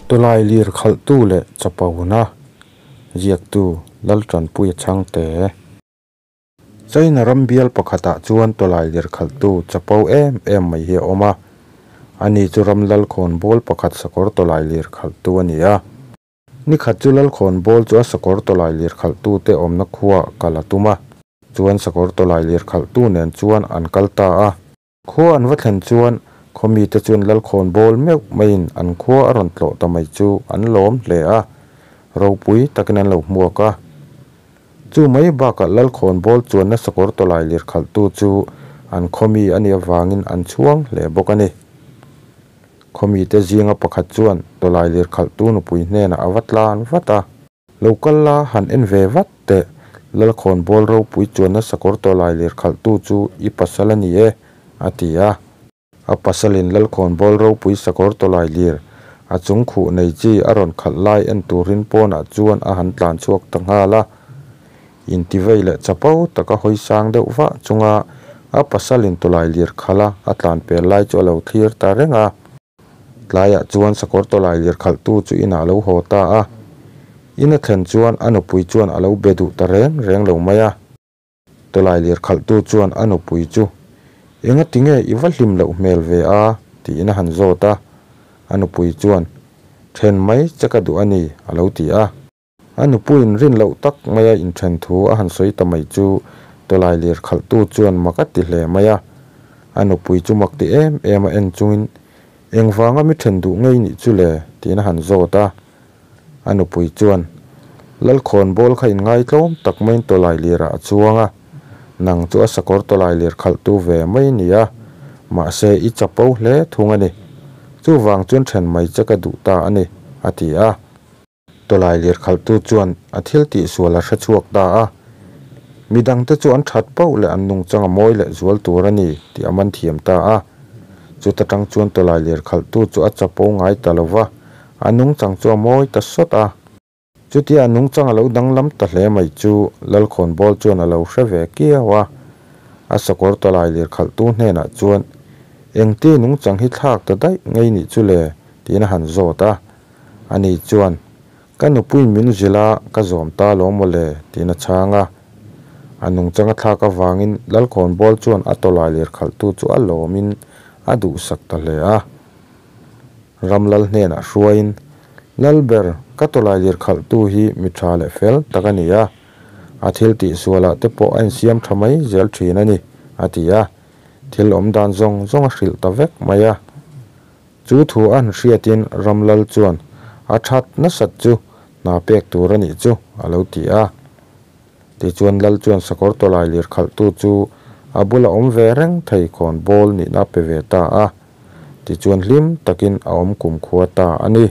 Tawlailir khalhtu leh chapona ziaktu Laltanpuia Chhangte. China ram bial pakhatah chuan tawlailir khalhtu chapo em em mai hi a awm a. Ani chu ram lalkhawnbawl pakhat sakawr tawlailir khalhtu a ni a. Ni khat chu lalkhawnbawl chu a sakawr tawlailir khalhtute awmna khuaah kal a tum a. Chuan sakawr tawlailir khalhtu nen chuan an kal ta a. Khua an va thlen chuan khaw mite chuan Lalkhawnbawl meuh maiin an khua a rawn tlawh ta mai chu an lawm hle a, ropui takin an lo hmuak a. Chu mai bakah Lalkhawnbawl chuanna sakawr tawlai lirkhalhtu chu an khaw mi a nih avangin an chhuang hle bawk a ni. Khaw mite zinga pakhat chuan tawlai lirkhalhtu nupui hnenah a va tlan vat a. Lo kal la, han en ve vat teh. Lalkhawnbawl ropui chuanna sakawr tawlai lir khalhtu chu i pasal a ni e, a ti a. A pasalin Lalkhawnbawl ropui sakawr tawlai lir a chung khuh nei chi a rawn khalh lai en turin pawnah chuan a han tlan chhuak ta nghal a. Intivei leh chapo taka hawi sang deuh vah chunga a pasalin tawlai lir khalh a a tlan pel lai chu a lo thlir ta reng a. Tlaiah chuan sakawr tawlai lir khalhtu chu inah a lo haw ta a. In a thlen chuan a nupui chuan a lo be duh ta reng reng lo mai a. Tawlai lir khalhtu chuan a nupui chu, Engati nge i va hlim loh hmel ve a? tiin a han zawt a. A nupui chuan, Then mai che ka duh a ni, a lo ti a. A nupuiin rin loh tak maia inthen thu a han sawi ta mai chu tawlai lir khalhtu chuan mak a ti hle mai a. A nupui chu mak ti em em a en chungin, Engvanga mi then duh ngei nih chu le? tiin a han zawt a. A nupui chuan, Lalkhawnbawl kha inngaitlawm tak maiin tawlai lirah a chuang a, nang chu a sakawr tawlai lir khalhtu ve mai a ni a, mahse i chapo hle thung a ni. Chuvang chuan then mai che ka duh ta a ni, a ti a. Tawlai lir khalhtu chuan a thil tihsual a hre chhuak ta a, midangte chu an that pauh leh an nungchang a mawi leh zual tur a ni tih a man thiam ta a. Chuta tang chuan tawlai lir khalhtu chu a chapo ngai ta lo va, a nungchang chu a mawi ta sawt a. Chutia a nungchang a lo danglam ta hle mai chu Lalkhawnbawl chuan a lo hre ve kiau a. A sakawr tawlai lir khalhtu hnenah chuan, Engti nungchang hi thlak ta daih ngei nih chu le? tiin a han zawt a. Ani chuan, Ka nupuiin min zilh a, ka zawm ta lo maw le? tiin a chhang a. A nungchang a thlak avangin Lalkhawnbawl chuan a tawlai lir khalhtu chu a lawmin a duhsak ta hle a. Ramlal hnenah hruaiin, Lalber, ka tawlai lir khalhtu hi mi tha leh fel tak a ni a, a thil tihsualah te pawh a insiam tha mai zel thin a ni, a ti a. Thil awm dan zawng zawng a hrilh ta vek mai a. Chu thu a han hriatin Ramlal chuan, A that nasat chu hna pek tur a nih chu, a lo ti a. Tichuan Lal chuan sakawr tawlai lir khalhtu chu a bula awm ve reng thei khawn bawl nihna a pe ve ta a. Tichuan hlim takin a awm kumkhua ta a ni.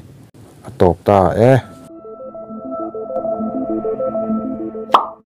A tawp ta e.